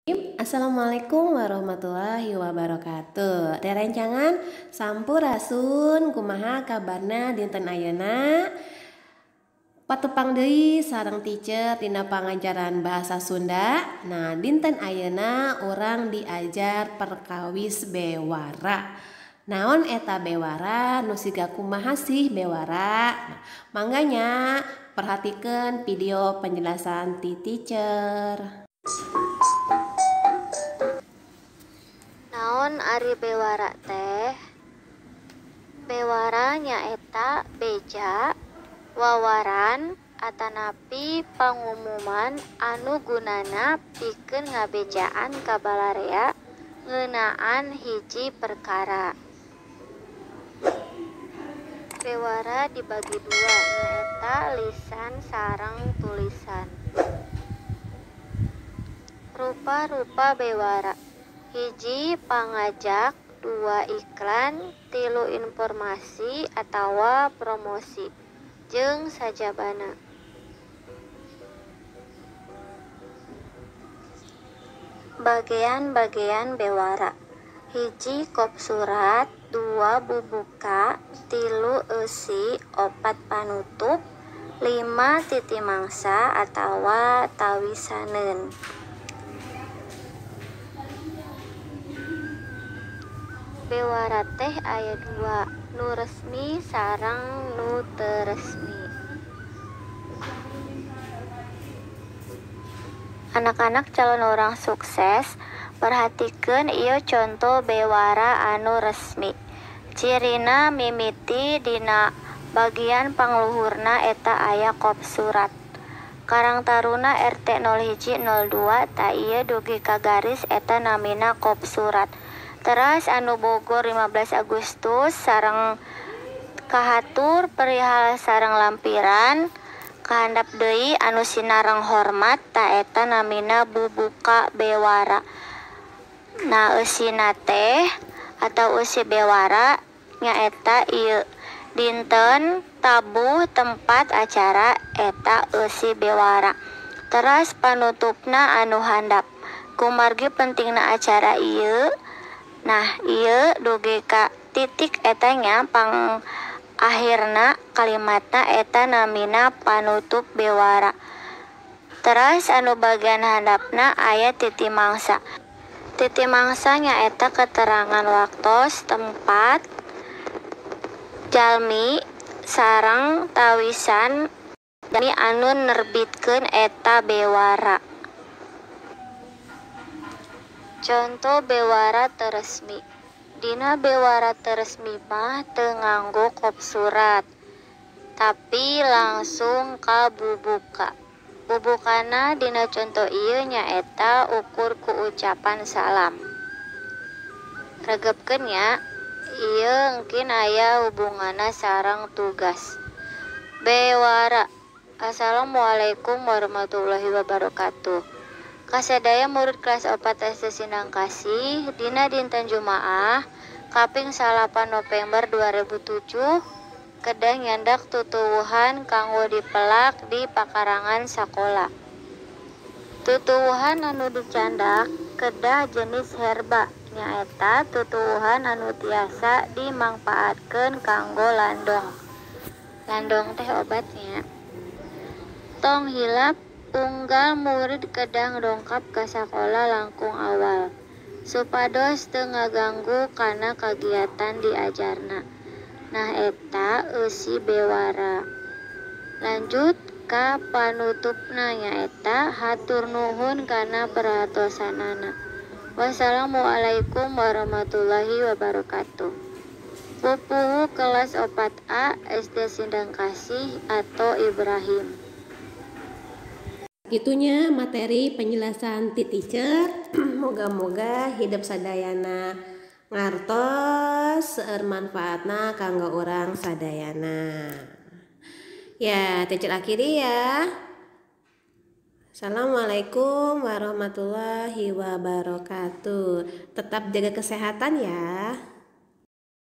Assalamualaikum warahmatullahi wabarakatuh. Rerencangan sampurasun, kumaha kabarna dinten ayeuna? Patepang deui sareng teacher dina pangajaran bahasa Sunda. Nah, dinten ayeuna urang diajar perkawis bewara. Naon eta bewara? Nu siga kumaha sih bewara? Nah, mangga perhatikeun video penjelasan ti teacher. Naon ari bewara teh? Bewara nyaeta beja, wawaran, atanapi pangumuman anu gunana pikeun ngabejaan ka balarea ngeunaan hiji perkara. Bewara dibagi dua, nyaeta lisan sareng tulisan. Rupa-rupa bewara: 1 pangajak, 2 iklan, 3 informasi atawa promosi, jeung sajabana. Bagean-bagean bewara: 1 kop surat, 2 bubuka, 3 eusi, 4 panutup, 5 titi mangsa atawa tawisaneun. Bewara teh aya 2, nu resmi sareng nu teu resmi. Anak-anak calon orang sukses, perhatikeun ieu conto bewara anu resmi. Cirina mimiti dina bagian pangluhurna eta aya kop surat. Karang Taruna RT 0102 ta ieu dugi ka garis eta namina kop surat. Teras anu Bogor 15 Agustus sareng kahatur perihal sareng lampiran kahandap deui anu sinareng hormat ta eta namina bubuka bewara. Nah, eusina teh atau eusi bewara nyaeta ieu dinten tabuh tempat acara eta eusi bewara. Teras panutupna anu handap. Kumargi pentingna acara ieu. Nah, ieu dugi ka titik eta nya pang akhirna kalimatna eta namina panutup bewara. Teras anu bagian handapna aya titi mangsa. Titi mangsa nyaeta keterangan waktos, tempat, jalmi, sareng tawisan jalmi anu nerbitkeun eta bewara. Conto bewara teu resmi. Dina bewara teu resmi mah teu nganggo kop surat, tapi langsung ka bubuka. Bubukana dina conto ieu nyaeta ukur ku ucapan salam. Regepkeun nya, ieu engkin aya hubunganna sareng tugas. Bewara. Assalamualaikum warahmatullahi wabarakatuh. Kasadaya murid kelas 4 SD Sindangkasih dina dinten Jumaah kaping 9 November 2007 kedah nyandak tutuwuhan kanggo dipelak di pakarangan sakola. Tutuwuhan anu dicandak kedah jenis herba, nyaeta tutuwuhan anu tiasa dimangpaatkeun kanggo landong. Landong teh obatnya. Tong hilap unggal murid kedah dongkap ka sakola langkung awal supados teu ngaganggu kana kagiatan diajarna. Nah, eta eusi bewara. Lanjut ka panutupna nyaeta hatur nuhun kana perhatosanana. Wassalamualaikum warahmatullahi wabarakatuh. Pupuhu kelas 4A SD Sindangkasih atau Ibrahim. Itunya materi penjelasan ti teacher. Moga-moga hidup sadayana ngartos seueur manfaatna kanggo urang sadayana. Ya, teacher akhiri ya. Assalamualaikum warahmatullahi wabarakatuh. Tetap jaga kesehatan ya.